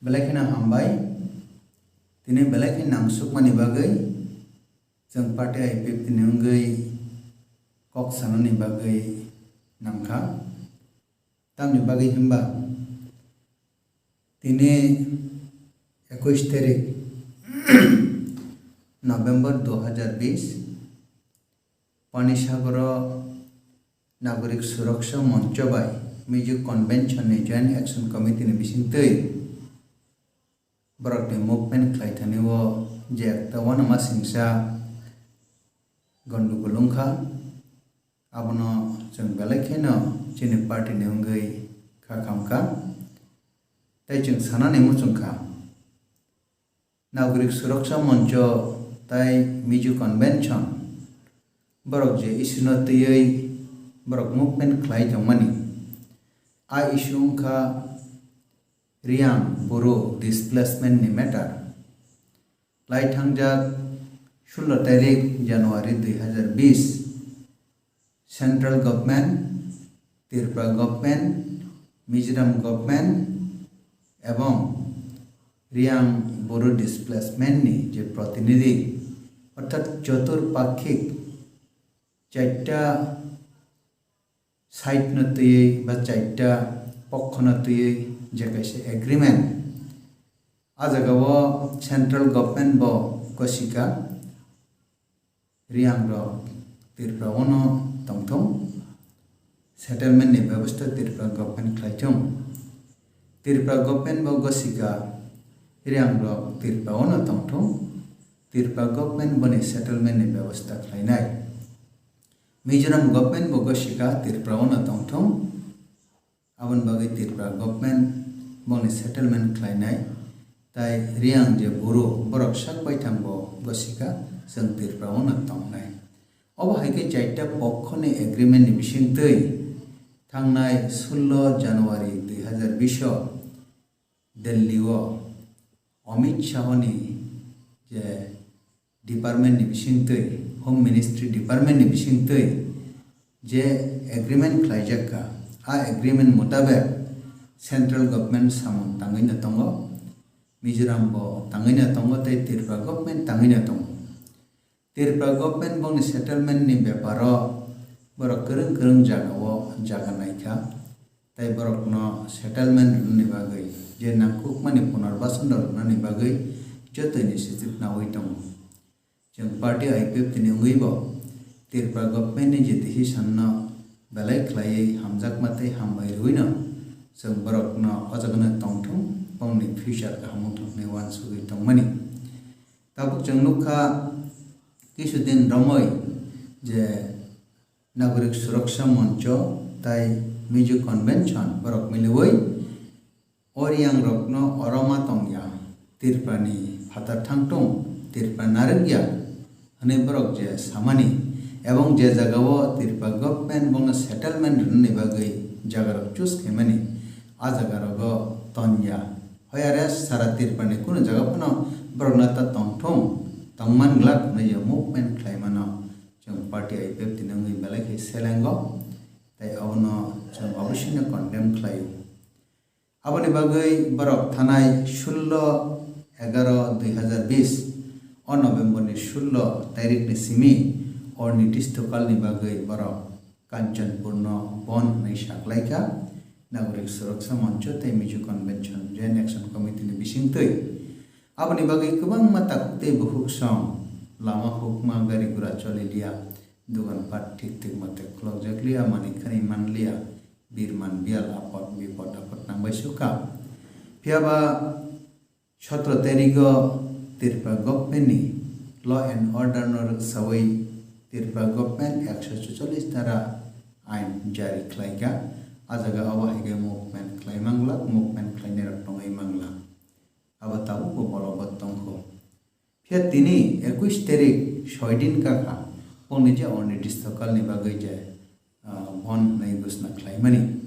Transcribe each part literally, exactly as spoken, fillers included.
Belai kheno hambai. Tini belai khe nangsukmani bagwi chwng party I P F T ni wngwi kok sanani bagwi nangkha. Tamni bagwi hwnba tini ekush tarik November dui hazar bish Panisagoro Nagorik Suraksha Moncho bai Mizo Convention ni Joint Action Committee ni bisingtwi borokni movement khlai thani o je ekta uanama singsa gondogol wngkha, abono chwng belai kheno chini party ni wngwi kha khamkha, tei chwng sanani muchungkha. Nagorik Suraksha Moncho tai Mizo Convention borok je issue no twiwi borok movement khlai tongmani, a issue wngkha Riyang Boro displacement ni matter. Lai thangjak sullo tarik January dui hazar bish, Central Government, Tripura Government, Mizoram Government ebong Riyang Boro displacement ni je protinidhi, orthat chotur pakhik, charta side no twiwi ba charta pokho no twiwi je kaisa agreement, a jaga o Central Government bo gosika, Riyang rok Tripura o no tongthung, settlement ni bebosta Tripura Government khlai thung. Tripura Government bo gosika, Riyang rok Tripura o no tongthung, Tripura Government boni settlement ni bebosta khlainai. Mizoram Government bo gosika, Tripura o no tongthung, aboni bagwi Tripura Government bongni settlement khlainai, tai Riyang je Boro borok sak baithang bo gosika, chwng Tripura o no tongnai. Obo hai khe charta pokho ni agreement ni bisingtwi thangnai sullo January dui hazar bish o Delhi o Amit Shah ni je department ni bisingtwi, Home Ministry department ni bisingtwi je agreement khlaijak kha, a agreement mutabek Central Government samung tangwi no tongo, Mizoram bo tangwi no tongo tei Tripura Government tangwi no tongo. Tripura Government bongni settlement ni beparo borok kwrwng kwrwng jaga o jaga naikha, tei borokno settlement rwnani bagwi je nangkukmani punorbasan rok rwnani bagwi jotoni sichwk naui tongo. Chwng party I P F T ni wngwi bo Tripura Government ni je decision no belai khlaiwi hamjakma tei hambai rwino chwng borokno o jaga no tongthung, bongni future kaham wngthung hwnwi uansugwi tongmani. Tabuk chwng nukha, kisudin romwi je Nagorik Suraksha Moncho tai Mizo Convention borok miliwi o Riyang rokno oro ma tongya, Tripura ni phatar thangtung, Tripura narwkya hwnwi borok je samani, ebong je jaga o Tripura government bongno settlement rwnani bagwi jaga rok choose khaimani, a jaga rogo tonya. Hoya rest sara Tripura ni kunu jaga phano borokno ta tongthung, tongman glak hwnwi je movement khlaimano. Chwng party I P F T ni wngwi belai khe selengo, tei abono chwng oboisino condemn khlaio. Aboni bagwi borok thanai sullo egaroh dui hazar bish o November ni sullo tairikni simi orni tistokal ni bagwi borok Kanchanpurno bon hwnwi saklaikha Nagorik Suraksha Moncho tei Mizo Convention Joint Action Committee ni bisingtwi. Aboni bagwi kwbangma takhuk tei bukhuk song lama hukma gari gura choli liya, dogan pat thik thik mate khulokjak liya, manwi khani man liya, birman biyal apot bipot apot nangbai sukha. Phiyaba sotro tarigo Tripura government ni law and order no rwksawi Tripura government ekso chuchollis dhara ain jari khlaikha. A jaga obo hai khe movement khlai mangla, movement khlainai rok tongwi mangla. Abo tabukbo bolobot tongkho. Phiya tini ekush tarik soi din kakha, bongni je orni tistokal ni bagwi je, ah, bon hwnwi ghosna khlaimani.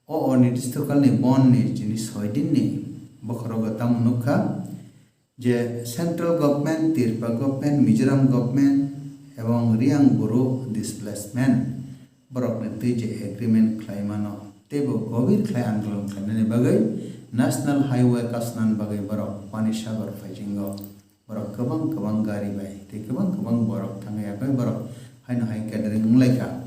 O orni tistokal ni bon ni chini soi din ni bokhorogo tamo nukha je central government, Tripura government, Mizoram government ebong Riyang Boro displacement borokni twi je agreement khlai mano, teibo gobir khlai andolon khlainani bagwi National Highway kasnan bagwi borok Panisagar phaijingo. Borok kwbang kwbang gari bai tei kwbang kwbang borok thangwi akwai borok haino hai catering wnglaikha.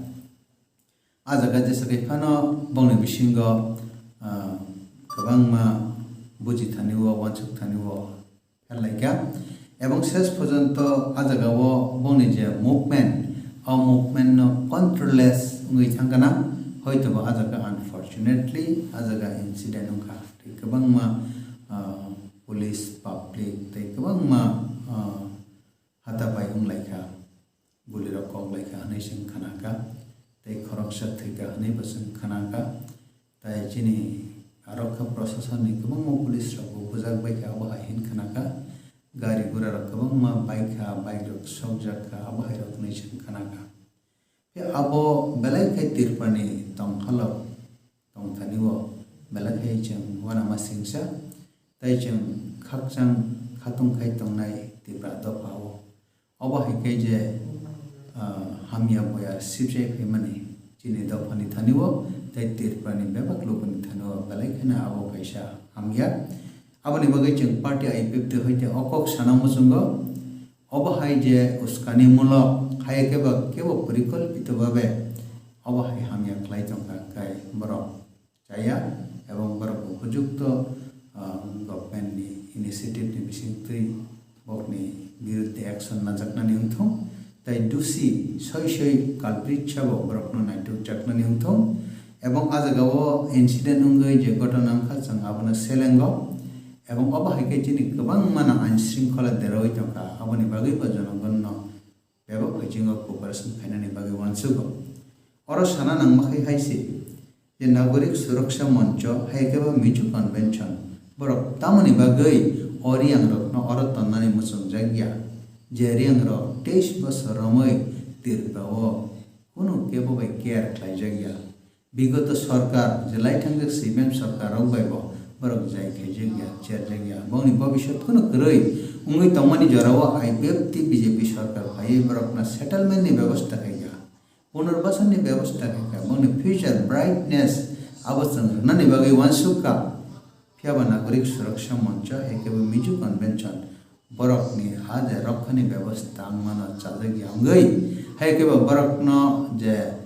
A jaga jesa khe phano bongni bisingo, ah, kwbangma buji thani o, uansuk thani o pherlaikha. Ebong ses porjonto a jaga o bongni je movement, o movement no controlless wngwi thangkha na, hoito bo a jaga unfortunately a jaga incident wngkha. Tei kwbangma, ah, police, public tei kwbangma, ah, hata bai wnglaikha, gulirok koklaikha hwnwi chwng khnakha, tei khoroksa thwikha hwnwi bo chwng khnakha. Tai chini arokha prosasonni kwbangma police rokbo bujak baikha, abo hai hin khnakha. Gari gura rok kwbangma baikha, bike rok sokjakha, abo hai rok hwnwi chwng khnakha. Khe abo belai khe Tripurani tongthalo tongthani o belai khe chwng uanama singsa, tai chwng khakchang khatung khai tongnai Tripura dopha o. Obo hai khe je, ah, hamya boya sibjai phaimani chini dophani thani o tei Tripurani bebak lukuni thani o belai kheno abo kaisa hamya. Aboni bagwi chwng party I P F T hoite o kok sana muchungo. Obo hai je uskani mulok, hai khe ba kebo porikolpito babe obo hai hamya khlai tongkha, hwnkhe borok chaya, ebong borok upojukto, ah, government ni initiative ni bisingtwi bokni birudde action najaknani wngthung, tai dusi soi soi culprit sabo borokno naitukjaknani wngthung, ebong a jaga o incident wngwi je ghotona wngkha, chwng abono selengo, ebong obo hai khe chini kwbangma no ain shringkhola derawi tongkha, aboni bagwi bo jonogonno bebak phaichingo cooperation khainani bagwi uansugo. Oro sana nangma khai hai se, je Nagorik Suraksha Moncho hai khe bo Mizo Convention, borok tamoni bagwi o Riyangrokno oro tonnani muchungjak ya, je Riyangrok teis bosor romwi Tripura o kunu kebo bai care khlaijak ya. Bigoto sorkar, je lai thangjak C P M sorkar rok bai bo borok jai khaijak ya, cherjak ya. Bongni bobiswt kheno kwrwi wngwi tongmani jorao I P F T B J P sorkar phaiwi borokno settlement ni bebosta khaikha, punarbasan ni bebosta khaikha, bongni future brightness abo chwng rwnani bagwi uansukha. Phiyaba Nagorik Suraksha Moncho hai khe bo Mizo Convention borokni ha je rokhani bebosta wngmano chajak ya wngwi, hai khe bo borokno je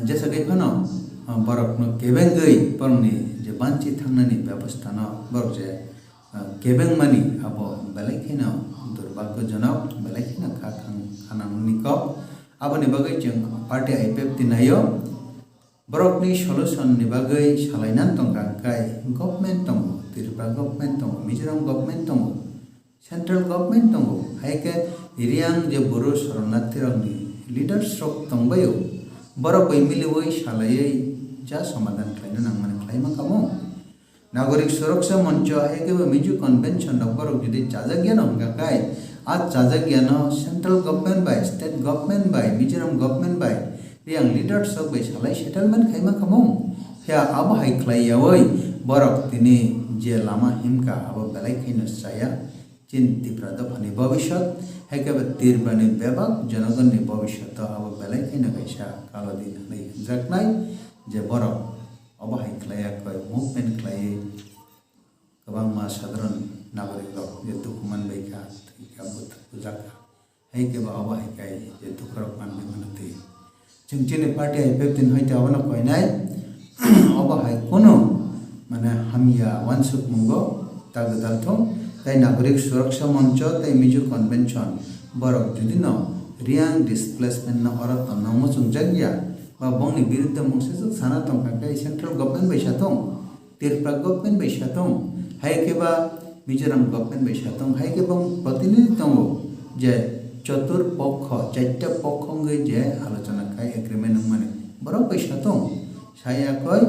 Jesa khe phano, ah, borokno kebengwi borokni je banchi thangnani bebostano borok je, ah, kebengmani abo belai kheno durbhagyojonok, belai kheno kha khang-, khanangni kok. Aboni bagwi chwng party I P F T naio, borokni solution ni bagwi salainani tongkha, hwnkhe government tongo, Tripura government tongo, Mizoram government tongo. Central government tongo, hai khe Riyang je Bru Soronarthi rokni leaders rok tongbaio, borok bai miliwi salaiwi ja somadhan khlaina nangmani khlaima kamo. Nagorik Suraksha Moncho hai khe bo Mizo Convention rok borok jodi chajak yano hwnkha khai, a chajak yano central government bai, state government bai, Mizoram government bai, Riyang leaders rok bai salai settlement khaima kamo. Phiya abo hai khlai yawi borok tini je lama himkha abo belai khaino chaya. Chini Tipra dophani bobiswt, hai khe bo Tripurani bebak jonogonni bobiswt o abo belai kheno kaisa kalo din hwnwi hwnjaknai, je borok obo hai khlai ya koi movement khlaiwi kwbangma sadharon nagorik rok je dukhu manbai kha, thwi kha, bujak kha, hai khe bo obo hai khe je dukhu rok manbai mano twi. Chwng chini party hai fifteen hoite obono koinai, obo hai kunu mane hamya wansukmungo ta gwdal thung, tei Nagorik Suraksha Moncho tei Mizo Convention borok judino Riyang displacement no oro tongna muchungjak ya, ba bongni birudde mungsajwk sana tongkha khe central government bai satung, Tripura government bai satung, hai khe ba Mizoram government bai satung, hai khe bong protinidhi tongo je chotur pokho, chaita pokho wngwi je alochona khai agreement wngmani, borok bai satung, saya koi,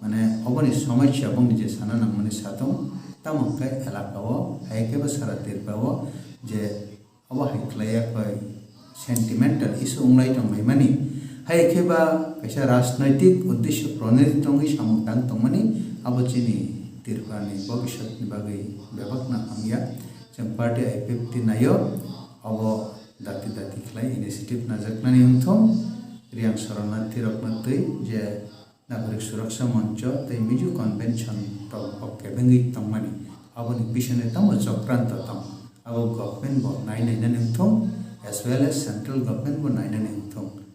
mane oboni somosya bongni je sana nangmani satung, tamo hwnkhe elaka o, hai khe ba sara Tripura o je obo hai khlai ya koi sentimental issue wnglai tonglaimani. Hai khe ba kaisa rajnoitik uddesho pronodit tongwi samung tang tongmani, abo chini Tripurani bobiswtni bagwi bebakno hamya. Chwng party I P F T naio, obo dati dati khlai initiative najaknani wngthung. Riyang Soronarthi rokno twi je Nagorik Suraksha Moncho tei Mizo Convention rok bo kebengwi tongmani, aboni bisingni tamo chokranto tong, abo government bo nai nainani wngthung, as well as central government bo nainani wngthung.